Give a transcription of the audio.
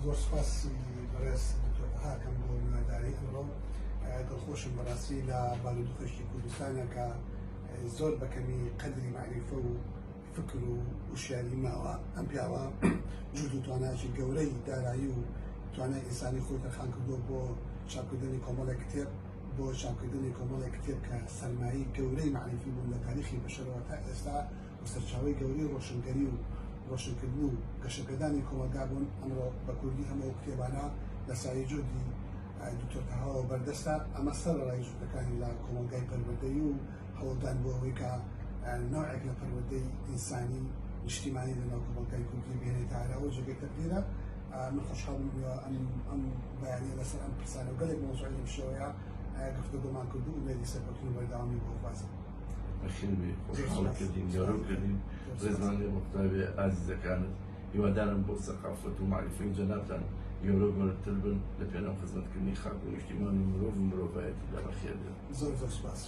زۆر سوپاسی بەڕێز دکتۆر تەها ئەکەم بۆ میوانداری ئەمڕۆ. دڵخۆشم بەڕاستی لە بارودۆخێکی کوردستانە کە زۆر بە کەمی قەدری مەعریفە و فکر و وشیاری ماوە. ئەم پیاوە جوود و توانایەکی گەورەی دارایی و توانای ئینسانی خۆی تەرخان کردووە بۆ چاپکردنی کۆمەڵێک کتێب، بۆ چاپکردنی کۆمەڵێک کتێب کە سەرمایەی گەورەی مەعریفی بوون لە تاریخی بەشەرەوە تا ئێستا و سەرچاوەی گەورەی ڕۆشنگەری و ڕۆشنکردن و گەشەپێدانی کۆمەڵگا بوون، ئەمڕۆ بە کوردی هەموو ئەو کتێبانە لە سایەی جوهدی دکتۆر تەهاوە بەردەستە، ئەمە سەرەڕای جوهدەکانی لە کۆمەڵگای پەروەردەیی و هەوڵدان بۆ ئەوەی کە نەوعێک لە پەروەردەی ئینسانی نیشتیمانی لە ناو کۆمەڵگای کوردی بهێنێتە ئاراوە جێگەی تەقدیرە. من خۆشحاڵ بووم ئەم ئەم بەیانیە لەسەر ئەم پرسانە و گەلێک مەوزوعی لەم شێوەیە گفتوگۆمان کرد و ئومێدی سەرکەوتن و بەردەوامی بۆ خوازم. بەخێر بێی خۆشحاڵت کردین گەورەو کردین ڕێزمان لێ بۆ قوتابیە ئازیزەکانت هیوادارم بۆ سەقافەت و مەعریفەی جەنابتان گەورەو گەورەتر بن لە پێناو خزمەتکردنی خاک و نیشتیمان و مرۆڤ و مرۆڤایەتیدا بەخێر بێن. زۆر زۆر سوپاس.